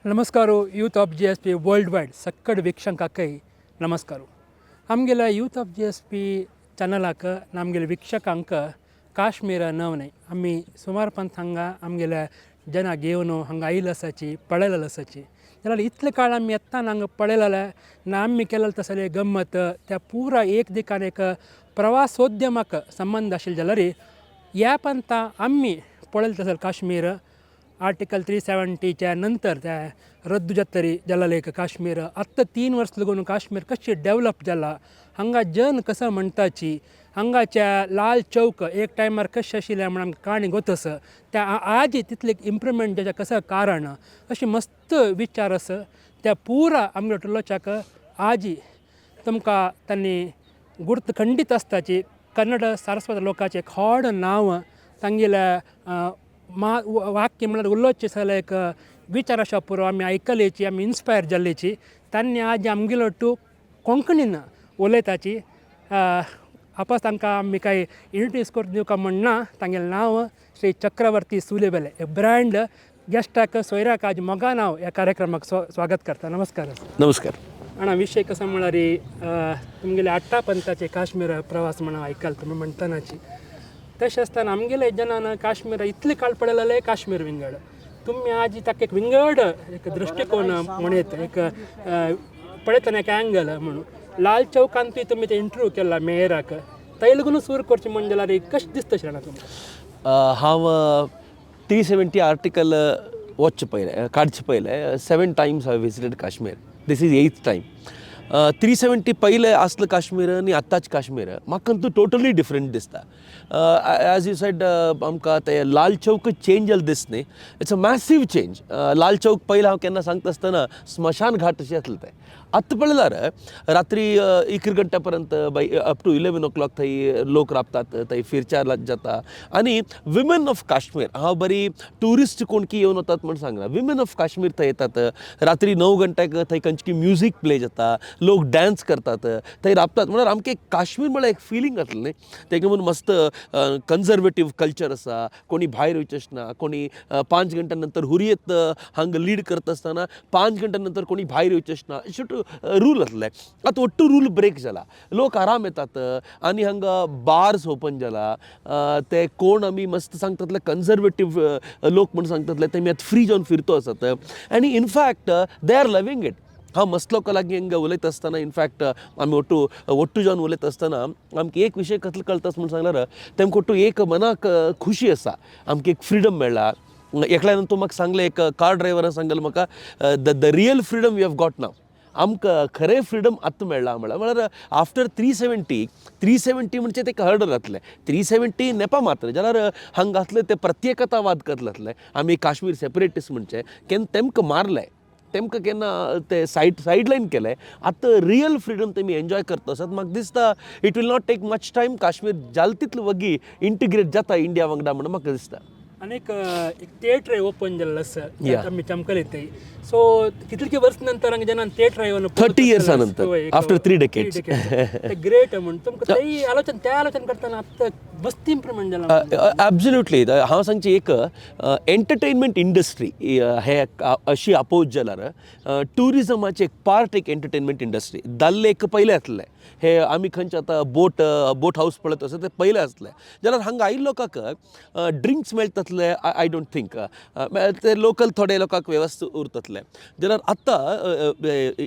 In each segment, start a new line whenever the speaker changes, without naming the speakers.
नमस्कार youth of GSP world wide सक्कड वीक्षकांकय नमस्कार. आमगेल्या यूथ ऑफ जीएसपी चॅनलाक आमगेल्या वीक्षकांक काश्मीर नव न्हय, आमी सुमारपण हांगा आमगेल्या जना घेवन हांगा आयिल्लो आसाची, पळयलेलो आसाची. जाल्यार इतले काळ आमी येतना हांगा पळयलेले ना, आमी केलेले तसले गम्मत त्या पुरा एक दिकान एक प्रवासोद्यमाक संबंद आशिल्ले. जाल्यार ह्या पंता आमी पळयलें तसलें काश्मीर आर्टिकल 370च्या नंतर त्या रद्द जातरी जालें एक काश्मीर, आत्तां 3 वर्स लागून काश्मीर कशी डेवलप जाला, हांगा जन कसो म्हणटाची, हांगाच्या लाल चौक एक टायमार कशें आशिल्लें म्हण आमकां काणी गोत आसा, त्या आज तितलें इम्प्रुवमेंट जाच्या कसं कारण, अशें मस्त विचार आसा. त्या पुरा आमगे टुलोच्याक आजी तुमकां तांणी गुर्त खंडीत आसताची. कन्नड सारस्वत लोकांचें एक व्हड नांव, तांगेल्या मा वाक्य म्हळ्यार उलोवचें जाल्यार एक विचार आसा पुरो आमी आयकलेची, आमी इन्स्पायर जाल्लेची. तांणी आज आमगेलो टू कोंकणीन उलयताची. आपस तांकां आमी कांय इंट्रोड्यूस करून दिवका म्हणना. तांगेलें नांव श्री चक्रवर्ती सुलेबेले ब्रँड गेस्टाक, सोयऱ्याक आज मोगान हांव ह्या कार्यक्रमाक स्वागत करता. नमस्कार.
नमस्कार.
अण्णा, विशय कसो म्हळ्यार तुमगेले आट्टा पंथाचे काश्मीर प्रवास म्हणून आयकल तुमी म्हणटनाची. तशें आसतना आमगेले जनान काश्मीर इतले काळ पळयलेले काश्मीर विंगड, तुमी आज ताका एक विंगड एक दृश्टिकोन म्हणयत, एक पळयतना एक अँगल म्हणून लाल चौकांतूय तुमी ते इंटरव्यू केला मेयराक, थंय लागून सुरू करचें म्हण जाल्यार कशें दिसता अशें तुमकां?
हांव 370 आर्टिकल वचचे पयलें, काडचे पयलें सेवन टायम्स हांवें visited Kashmir. This is eighth time. 370 पयलें आसलें काश्मीर आनी आतांच काश्मीर म्हाका तूं टोटली डिफरंट दिसता. एज you said, आमकां ते लाल चौक चेंज जालें दिस न्ही, it's a massive change. Lal Chowk पयलें हांव केन्ना सांगता आसतना स्मशान घाट अशें आसलें तें. आतां पळयल्यार रात्री 11 घंट्या पर्यंत, by up to 11 o'clock थंय लोक राबतात, थंय फिरचार जाता. आनी विमेन ऑफ काश्मीर, हांव बरी ट्युरिस्ट कोण की येवन वतात म्हण सांगना, विमेन ऑफ काश्मीर थंय येतात. रात्री 9 घंट्याक थंय खंयची म्युजीक प्ले जाता, लोक डान्स करतात, थंय राबतात. म्हळ्यार आमकां एक काश्मीर म्हळ्यार एक फिलींग आसलें न्ही. तेका म्हणून मस्त कन्जर्वेटीव कल्चर आसा. कोणी भायर वयचें ना, कोणी 5 घंट्या नंतर, हुरियत हांगा लीड करता आसतना 5 घंट्या नंतर कोणी भायर वयचें ना अशें रूल आसले. आतां ಒಟ್ಟು रूल ब्रेक जाला. लोक आराम येतात आनी हांगा बार्स ओपन जाला. ते कोण आमी मस्त सांगतातले कन्जर्वेटीव लोक म्हण सांगतातले, तेमी आतां फ्री जावन फिरतो आसात आनी in fact they are loving it. हांव मस्त लोकां लागीं हांगा उलयता आसतना, इनफॅक्ट आमी ಒಟ್ಟು ಒಟ್ಟು जावन उलयता आसतना आमकां एक विशय कसलो कळटा म्हूण सांगल्यार, तेमकां ಒಟ್ಟು एक मनाक खुशी आसा, आमकां एक फ्रिडम मेळ्ळा. एकल्यान तूं म्हाका सांगलें, एक कार ड्रायव्हरान सांगलें म्हाका, the real freedom you have got now, आमकां खरें फ्रिडम आतां मेळ्ळां." म्हळ्यार आफ्टर 370. 370 म्हणजे तेका हर्डल जातलें. 370 नेपा मात्र जाल्यार हांगा आसले ते प्रत्येकतावाद करतले, आमी काश्मीर सेपरेटिस्ट म्हणचे, केन्ना तेमकां मारले, तेमकां केन्ना ते सायड लायन केले. आतां रियल फ्रिडम तेमी एन्जॉय करता आसात. म्हाका दिसता it will not take much time, Kashmir जाल तितले वगी इंटिग्रेट जाता इंडिया वांगडा म्हणून म्हाका दिसता.
आनी एक एक थिएटर ओपन जाल्लो आसा. आमी चमकले थंय. सो कितले वर्स नंतर हांगा जेन्ना थिएटर येवन
30 years नंतर, after 3 decades.
Great म्हण तुमकां तेय आलोचन, त्या आलोचन करतना आतां मस्ती इम्प्रुवमेंट जाला.
ॲब्सोल्युटली. हांव सांगचें एक एंटरटेनमेंट इंडस्ट्री हे अशी अपोज जाल्यार ट्युरिजमाचे एक पार्ट एक एंटरटेनमेंट इंडस्ट्री. दाल लेक पयलें आसलें, हे आमी खंयचे आतां बोट हावस पळयत आसा ते पयलें आसलें. जाल्यार हांगा आयिल्ले लोकांक ड्रिंक्स मेळटातले, I don't think. ते लोकल थोडे लोकांक वेवस्था उरतले. जाल्यार आतां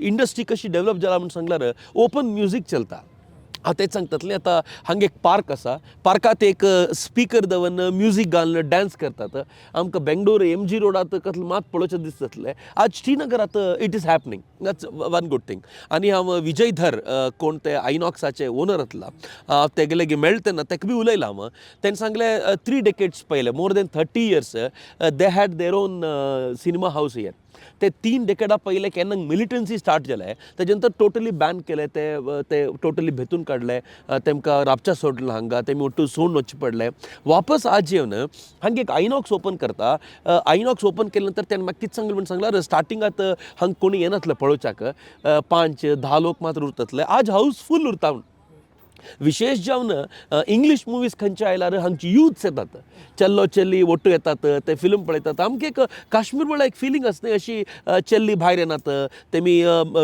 इंडस्ट्री कशी डेवलप जाला म्हूण सांगल्यार ओपन म्युजीक चलता. हांव तेच सांगतातलें, आतां हांगा एक पार्क आसा, पार्कांत एक स्पिकर दवरून म्युजीक घालून डान्स करतात. आमकां बेंगलोर एमजी रोडात कसलें मात पळोवचें दिसतलें, आज श्रीनगरात it is happening. That's one good thing. आनी हांव विजय धर कोण ते आयनॉक्साचे ओनर आसला, तेगेले मेळटा तेन्ना तेका बी उलयलां हांव. तेणें सांगलें, 3 डेकेड्स पयलें, more than 30 years they had their own cinema house here. ते 3 डेकेडा पयले केन्ना मिलिटन्सी स्टार्ट जालें, तेजे नंतर टोटली बॅन केलें ते. ते टोटली भेतून काडले, तेमकां राबच्या सोडलें हांगा, तेमी ಒಟ್ಟು सोडून वचचें पडलें. वापस आज येवन हांगा एक आयनॉक्स ओपन करता. आयनॉक्स ओपन केले नंतर तेणें म्हाका कितें सांगलें म्हण सांगल्यार, स्टार्टिंगात हांगा कोणी येनासले पळोवच्याक, 5-10 लोक मात्र उरतले, आज हाऊसफूल उरता म्हूण. विशेश जावन इंग्लीश मुवीज खंयचे आयल्यार हांगची यूथ्स येतात, चेल्लो चेल्ली ಒಟ್ಟು येतात, ते फिल्म पळयतात. आमकां एक काश्मीर म्हळ्यार एक फिलींग आसता न्ही, अशी चेल्ली भायर येनात, तेमी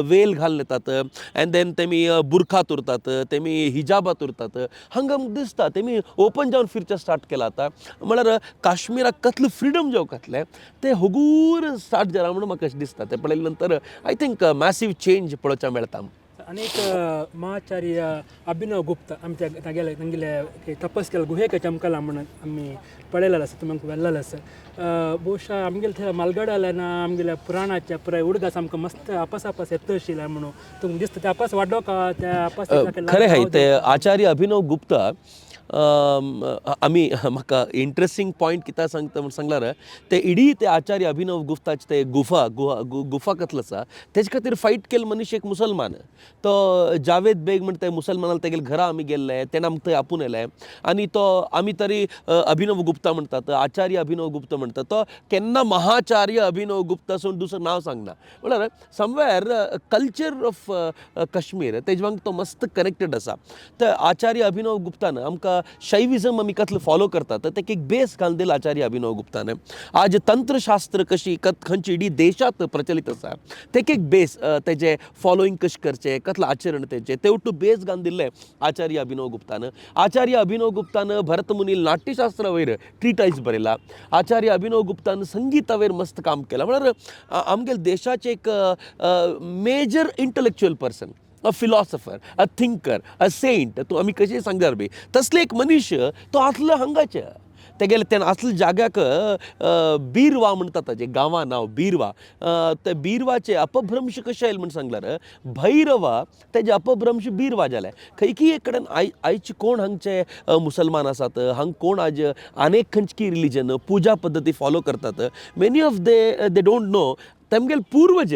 वेल घालून येतात, एंड then तेमी बुरखात उरतात, तेमी हिजाबात उरतात. हांगा आमकां दिसता तेमी ओपन जावन फिरचें स्टार्ट केलां. आतां म्हळ्यार काश्मीराक कसलें फ्रिडम जावंक घातलें तें हगूर स्टार्ट जाला म्हणून म्हाका अशें दिसता. तें पळयले नंतर I think massive change पळोवच्या मेळटा आमकां.
अनेक महाचार्य अभिनव गुप्त आमच्या तागेले तांगेले तपस केला गुहेक चमकला म्हणून आमी पळयलेलें आसा, तुमकां वेल्लेलें आसा. ಬಹುಶಃ आमगेले थंय मालगडाल्यान आमगेल्या पुराणाच्या पुराय उडगास आमकां मस्त आपस आपस येता आशिल्लें म्हणून तुमकां दिसता, ते आपस वाडोवका त्या आपस?
खरें हाय ते आचार्य अभिनव गुप्ता. आमी म्हाका इंट्रस्टींग पॉयंट कित्याक सांगता म्हण सांगल्यार, ते इडी ते आचार्य अभिनव गुप्ताचे ते गुफा गुहा गुफा कसलो आसा तेजे खातीर फायट केल्लो मनीस एक मुसलमान, तो जावेद बेग म्हण. ते मुसलमानान तेगेले घरा आमी गेल्ले, तेणें आमकां थंय आपोवन येयले आनी तो आमी तरी अभिनव गुप्ता म्हणटात, आचार्य अभिनव गुप्ता म्हणटात, तो केन्ना महाचार्य अभिनव गुप्ता सोडून दुसरें नांव सांगना. म्हळ्यार समवेर कल्चर ऑफ काश्मीर तेजे वांगडा तो मस्त कनेक्टेड आसा. तर आचार्य अभिनव गुप्तान आमकां शैविजम आमी कसलो फॉलो करतात तेका एक बेस घालून दिला आचार्य अभिनव गुप्तान. आज तंत्रशास्त्र कशी खंयची इडी देशांत प्रचलित आसा तेका एक बेस, तेजें फॉलोईंग कशें करचें, कसलें आचरण तेजें, तेवटू बेस घालून दिल्लें आचार्य अभिनव गुप्तान. आचार्य अभिनव गुप्तान भरतमुनी नाट्यशास्त्रा वयर ट्रिटायज बरयला. आचार्य अभिनव गुप्तान संगीता वयर मस्त काम केलां. म्हळ्यार आमगेले देशाचे एक major intellectual person, a philosopher, a thinker, a saint, तूं आमी कशें सांगल्यार बी तसले एक मनीस तो आसलो हांगाचे. तेगेले तेणें आसले जाग्याक बिरवा म्हणटा, ताजें गांवा नांव बिरवा. ते बिरवाचे अपभ्रंश कशें आयले म्हण सांगल्यार, भैरवा तेजे अपभ्रंश बिरवा जाले. खंय की एक कडेन आयचे कोण हांगचे मुसलमान आसात, हांग कोण आज अनेक खंयची रिलीजन पुजा पद्दती फॉलो करतात, many of they don't know तेमगेले पूर्वज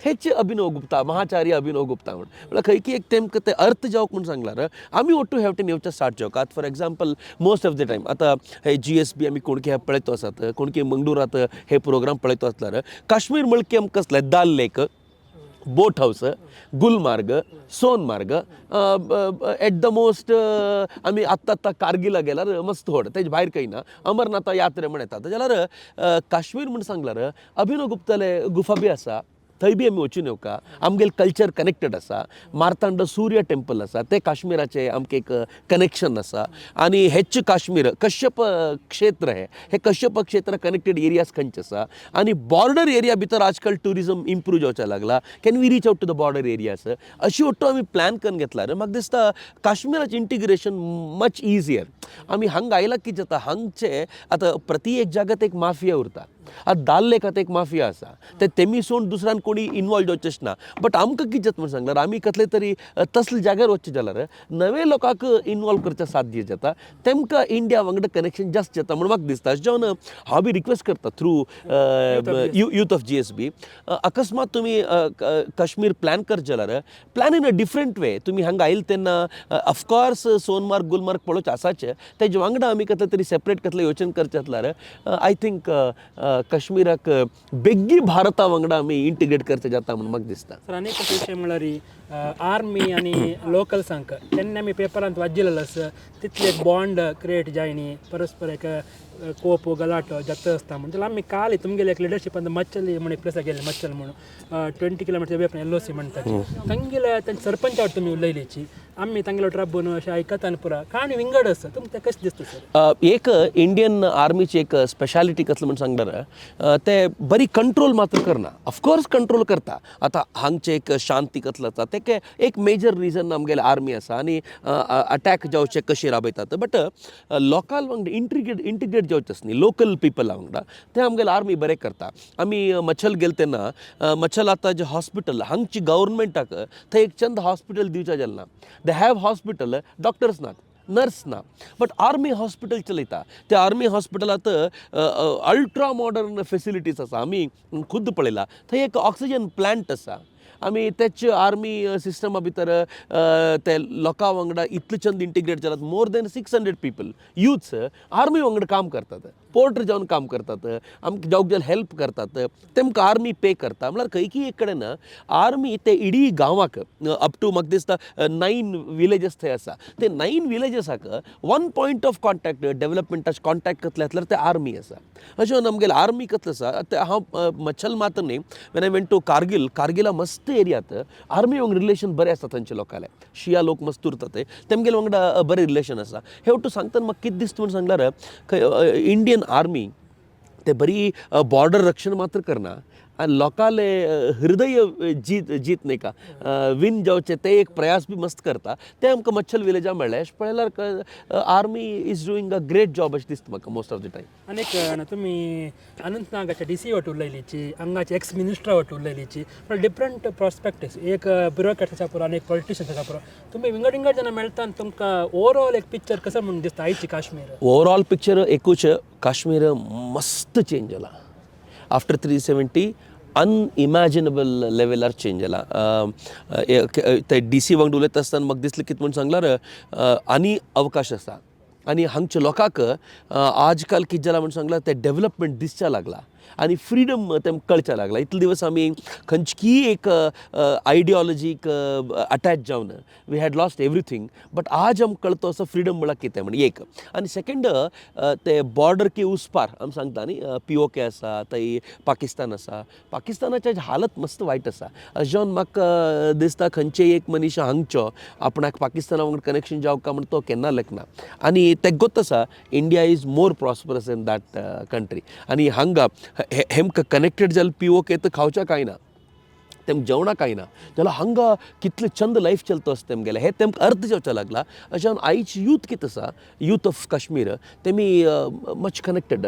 हेच अभिनव गुप्ता, महाचार्य अभिनव गुप्ता म्हण. म्हळ्यार खंय की एक तेमकां ते अर्थ जावक म्हूण सांगल्यार आमी ಒಟ್ಟು हेवटेन येवचें स्टार्ट जावक. आतां for example, most of the time आतां हे जीएसबी आमी कोणके पळयतो आसात, कोणके मंगळुरात हे प्रोग्राम पळयतो आसल्यार, काश्मीर म्हळ्यार आमकां कसलें दाल lake, boat house, Gulmarg, Sonamarg, at the most आमी आत्तां आत्तां कारगिला गेल्यार मस्त व्हड, तेजे भायर खंय ना. अमरनाथा यात्रा म्हण येता. जाल्यार काश्मीर म्हण सांगल्यार अभिनव गुप्ताले गुफा बी आसा, थंय बी आमी वचून येवका. आमगेले कल्चर कनेक्टेड आसा. मार्तांड सूर्य टेम्पल आसा, ते काश्मीराचे आमकां एक कनेक्शन आसा. आनी हेच काश्मीर कश्यप क्षेत्र, हे हे कश्यप क्षेत्र कनेक्टेड एरियाज खंयचे आसा आनी बॉर्डर एरिया भितर आजकाल ट्युरिजम इम्प्रूव जावचें लागला. Can we reach out to the border areas? अशी ಒಟ್ಟು आमी प्लॅन करून घेतला. म्हाका दिसता काश्मीराचें इंटिग्रेशन मच इजियर. आमी हांगा आयला कितें जाता, हांगचे आतां प्रति एक जाग्यात एक माफिया उरता. आतां दाल लेकात एक माफिया आसा, ते तेमी सोडून दुसऱ्यान कोणी इनवॉल्व जावचेंच ना. बट आमकां कितें जाता म्हण सांगल्यार, आमी कसले तरी तसले जाग्यार वचचें जाल्यार नवे लोकांक इनवॉल्व करचें साध्य जाता, तेमकां इंडिया वांगडा कनेक्शन जास्त जाता म्हूण म्हाका दिसता. अशें जावन हांव बी रिक्वेस्ट करता थ्रू युथ ऑफ जीएसबी, अकस्मात तुमी काश्मीर प्लॅन करचें जाल्यार plan in a different way. तुमी हांगा आयले तेन्ना ऑफकोर्स सोनमार्ग, गुलमार्ग पळोवचें आसाचें, तेजे वांगडा आमी कसलें तरी सेपरेट कसलें योजन करचें आसल्यार I think काश्मीराक बेग्गी भारता वांगडा आमी इंटिग्रेट करचें जाता म्हूण म्हाका दिसता.
सर, अनेक विशय म्हळ्यार आर्मी आनी लोकल्सांक तेन्ना आमी पेपरांत वाचिल्लें आसा, तितले एक बॉन्ड क्रिएट जायनी, परस्पर एक कोप गलाटो जाता आसता म्हण. जाल्यार आमी काल तुमगेले एक लिडरशिपान मच्छली म्हण एक प्लेसाक गेले, मच्छल म्हणून, 20 kilometre away from LOC म्हणटा. तांगेले तांचे सरपंचा तुमी उलयलीची, आमी तांगेलो ट्रबून अशें आयकता आनी पुरा काणी विंगड आसा. तुमकां तें कशें दिसता सर?
एक इंडियन आर्मीची एक स्पेशालिटी कसलें म्हण सांगल्यार, ते बरी कंट्रोल मात्र करना, ऑफकोर्स कंट्रोल करता. आतां हांगचे एक शांती कसलो आसा तेके एक मेजर रिजन आमगेले आर्मी आसा आनी अटॅक जावचे कशे राबयतात. बट लोकाल वांगडा इंटिग्रेट जावचें आसा न्ही, लोकल पिपला वांगडा, ते आमगेले आर्मी बरें करता. आमी मच्छल गेले तेन्ना मच्छल आतां जे हॉस्पिटल हांगची गव्हर्मेंटाक थंय एक चंद हॉस्पिटल दिवचें जालें ना. They have hospital, doctors नात, नर्स ना, बट आर्मी हॉस्पिटल चलयता. त्या आर्मी हॉस्पिटलांत अल्ट्रा मॉडर्न फेसिलिटीज आसा, आमी खुद्द पळयला. थंय एक ऑक्सिजन प्लांट आसा. आमी तेच आर्मी सिस्टमा भितर ते लोकां वांगडा इतले चंद इंटिग्रेट जाल्यात. More than 600 people youths army वांगडा काम करतात, पोर्टर जावन काम करतात, आमकां जावक जाल्यार हेल्प करतात, तेमकां आर्मी पे करता. म्हळ्यार खंय की एक कडेन आर्मी ते इडी गांवाक अप टू म्हाका दिसता 9 विलेजीस थंय आसा, ते 9 विलेजीसाक वन पॉयंट ऑफ कॉन्टॅक्ट डेवलपमेंटाचे कॉन्टॅक्ट कसले आसल्यार ते आर्मी आसा. अशें म्हणून आमगेले आर्मी कसले आसा ते हांव मच्छल मात्र न्ही, when I went to Kargil, कारगिला मस्त एरियात आर्मी वांगडा रिलेशन बरें आसा थंयचे लोकांले, शिया लोक मस्त उरता ते, तेमगेले वांगडा बरें रिलेशन आसा. हे वटू सांगतना म्हाका कितें दिसता म्हूण सांगल्यार खंय इंडियन आर्मी ते बरी बॉर्डर रक्षण मात्र करना आनी लोकांले हृदय जीत जीत न्ही का विन जावचें ते एक प्रयास बी मस्त करता. ते आमकां मच्छल विलेजा मेळ्ळें. अशें पळयल्यार army is doing a great job अशें दिसता म्हाका मोस्ट ऑफ the time.
आनीक ना तुमी अनंतनागाच्या डीसी वट उलयलीची, हांगाचे एक्स मिनिस्टर वट उलयलीची, पण डिफरंट प्रोस्पेक्टिव्स, एक ब्युरोक्रेट आसा पुरो आनी एक पॉलिटिशियन आसा पुरो, तुमी विंगड विंगड जेन्ना मेळटा आनी तुमकां ओवरऑल एक पिक्चर कसो म्हूण दिसता आयची काश्मीर?
ओवरऑल पिक्चर एकूच, काश्मीर मस्त चेंज जाला आफ्टर 370, अनइमॅजिनेबल लेवलार चेंज जाला. ते डीसी वांगडा उलयता आसतना म्हाका दिसलें कितें म्हूण सांगल्यार आनी अवकाश आसा आनी हांगच्या लोकांक आजकाल कितें जालां म्हूण सांगल्यार ते डेवलपमेंट दिसच्या लागला आनी फ्रिडम तेमकां कळच्या लागला. इतले दिवस आमी खंयची एक आयडियोलॉजीक अटॅच जावन we had lost everything, but आज आमकां कळतो असो फ्रिडम म्हळ्यार कितें म्हण एक. आनी सेकंड ते बॉर्डर के उस पार आमी सांगता न्ही, पीओके आसा थंय, पाकिस्तान आसा, पाकिस्तानाचे हालत मस्त वायट आसा. अशें जावन म्हाका दिसता खंयचेय एक मनीस हांगचो आपणाक पाकिस्ताना वांगडा कनेक्शन जावं काय म्हण तो केन्ना लेखना आनी तेगोत आसा India is more prosperous in that country. आनी हांगा हेमकां कनेक्टेड जाल्यार पीओके तर खावच्या कांय ना, तेमकां जेवणाक कांय ना, जाल्यार हांगा कितले चंद लायफ चलतो आसता तेमगेलें, हें तेमकां अर्थ जावचें लागला. अशें जावन आयज यूथ कितें आसा, यूथ ऑफ काश्मीर तेमी much connected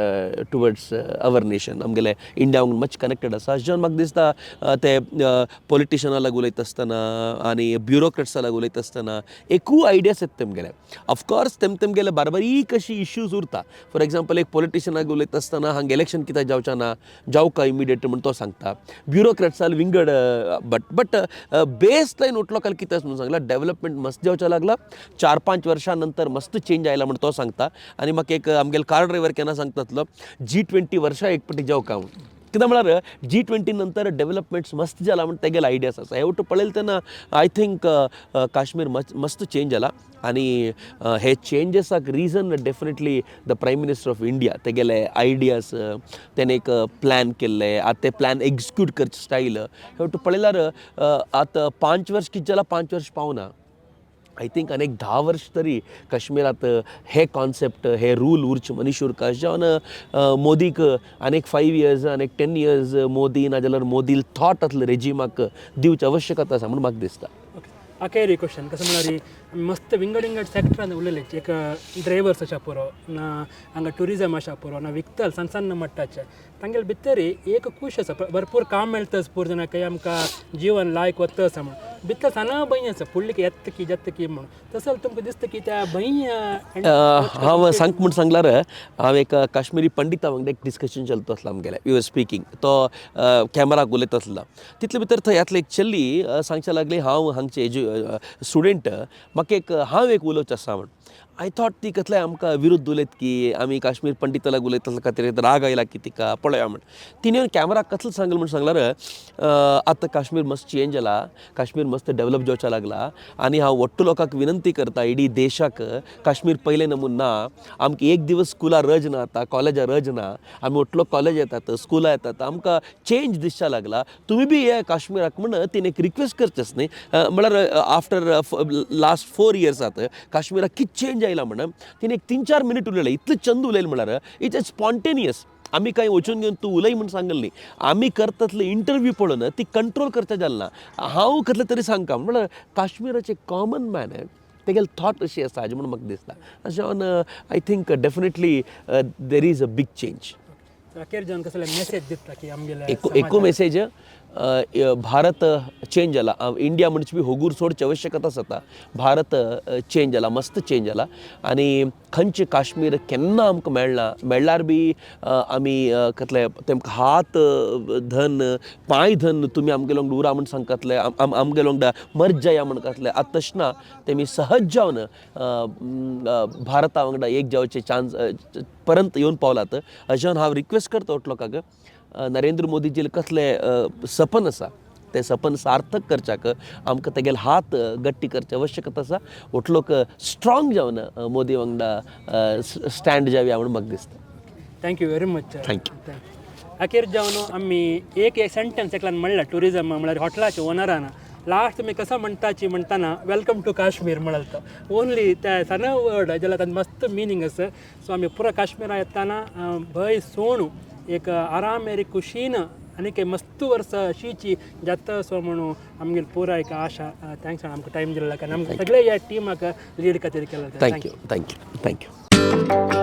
towards our nation, आमगेले इंडिया वांगडा मच कनेक्टेड आसा. अशें जावन म्हाका दिसता ते पॉलिटिशना लागून उलयता आसतना आनी ब्युरोक्रेट्सा लागून उलयता आसतना एकूय आयडियास येता तेमगेले. ऑफकोर्स तेमगेले बारबारीक अशी इश्यूज उरता. फॉर एग्जाम्पल एक पॉलिटिशनाक उलयता आसतना हांगा इलेक्शन कित्याक जावचें ना, जावका इमिडिएट म्हण तो सांगता, ब्युरोक्रेट्साल विंगड, बट बट बेस लायन उठलो काल कितें म्हणून सांगला डेवलपमेंट मस्त जावचें लागला, 4-5 वर्सां नंतर मस्त चेंज आयला म्हण तो सांगता. आनी म्हाका एक आमगेलो कार ड्रायव्हर केन्ना सांगतातलो G20 वर्सां एक पटी जावका म्हूण, कित्याक म्हळ्यार G20 नंतर डेवलपमेंट्स मस्त जाला म्हण तेगेले आयडियास आसा. हे वटू पळयलें तेन्ना I think Kashmir मस्त चेंज जाला आनी हे चेंजीसाक reason definitely the prime minister of India, तेगेले आयडियास, तेणें एक प्लॅन केल्ले, आतां ते प्लॅन एक्जिक्यूट करचे स्टायल हे वटू पळयल्यार आतां 5 वर्स कितें जाला, 5 वर्स पावना, I think आनी एक 10 वर्स तरी काश्मीरांत हे कॉन्सेप्ट हे रूल उरचे मनीस उरका. अशें जावन मोदीक आनी एक 5 इयर्स आनी एक 10 इयर्स मोदी नाजाल्यार मोदी थॉट आसले रेजिमाक दिवची आवश्यकता आसा म्हूण म्हाका दिसता.
ओके, अखेरी क्वेश्चन कसं म्हळ्यार मस्त विंगड विंगड सेक्टरान उलयले, एक ड्रायवर्स आसा पुरो ना, हांगा ट्युरिजम आसा पुरो ना, विकतल सण सण मट्टाचे तांगेले भितर एक खूश आसा, भरपूर काम मेळटा पूर जाणां आमकां जीवन लायक वता आसा म्हूण भितर सण भंय आसा फुडली येता की जाता की म्हूण, तसो तुमकां दिसता की त्या भंय?
हांव सांग म्हूण सांगल्यार हांव एक काश्मिरी पंडिता वांगडा एक डिस्कशन चलतो आसलो आमगेलें, we were speaking, तो कॅमेराक उलयता आसलो, तितले भितर थंय यातली एक चली सांगच्या लागली हांव हांगचे स्टुडंट, म्हाका एक हांव एक उलोवचें आसा म्हण. I thought ती कसले आमकां विरुद्ध उलयत की आमी काश्मीर पंडिता लागून उलयता खातीर राग आयला की तिका पळया म्हण. तिणें कॅमेराक कसलें सांगलें म्हूण सांगल्यार आतां काश्मीर मस्त चेंज जाला, काश्मीर मस्त डेवलप जावचें लागला आनी हांव वट्टू लोकांक विनंती करता इडी देशाक काश्मीर पयलें नमून ना, आमकां एक दिवस स्कुलां रज ना, आतां कॉलेजां रज ना, आमी वट्टलो कॉलेज येतात स्कुलां येतात, आमकां चेंज दिसच्या लागला, तुमी बी ये काश्मीराक म्हण तिणें एक रिक्वेस्ट करचें न्ही. म्हळ्यार आफ्टर लास्ट 4 इयर्स आतां काश्मीराक कितें चेंज आयला म्हण तिणें एक 3-4 मिनीट उलयलें, इतलें चंद उलयलें म्हळ्यार it's spontaneous, आमी कांय वचून घेवन तूं उलय म्हूण सांगलें न्ही, आमी करतातले इंटरव्यू पळोवन ती कंट्रोल करता जालें ना, हांव कसलें तरी सांगता म्हळ्यार काश्मीराचे कॉमन मॅन तेगेले थॉट अशी आसा हाजें म्हूण म्हाका दिसता. अशें जावन I think definitely there is a big change.
अखेर जावन कसले मेसेज दिता की आमगेले
एकू मेसेज भारत चेंज जाला. इंडिया म्हणचे बी होगूर सोडची आवश्यकता आसा. भारत चेंज जाला, मस्त चेंज जाला आनी खंयचें काश्मीर केन्ना आमकां मेळना, मेळ्ळ्यार बी आमी कसले तेमकां हात धन पांय धन तुमी आमगेलो वांगडा उरा म्हण सांगतले, आमगेलो वांगडा मर्ज जाया म्हण घातले. आतां तशें ना, तेमी सहज जावन भारता वांगडा एक जावचे चान्स परंत येवन पावलात. अशें हांव रिक्वेस्ट करता लोकांक, नरेंद्र मोदीजीले कसले सपन आसा तें सपन सार्थक करच्याक आमकां तेगेले हात गट्टी करचे आवश्यकता आसा. ओट लोक स्ट्रॉंग जावन मोदी वांगडा स्टँड जावया म्हूण म्हाका दिसता.
Thank you very much.
Thank you.
अखेर जावन आमी एक एक सेंटेन्स एकल्यान म्हणलें टुरिजम म्हळ्यार हॉटेलाचे ओनरान लास्ट तुमी कसो म्हणटाची म्हणटाना welcome to Kashmir म्हळ्यार तो ओनली त्या सण वर्ड जाल्यार तांकां मस्त मिनींग आसा. सो आमी पुरा काश्मीरा येताना भंय सोणू एक आरामेरी खुशीन आनी एक मस्त वर्स अशीची जाता सो म्हणून आमगेली पुरा एक आशा. Thanks आमकां टायम दिल्लो कारण आमकां सगळे ह्या टिमाक लीड खातीर केला.
Thank you, thank you, thank you.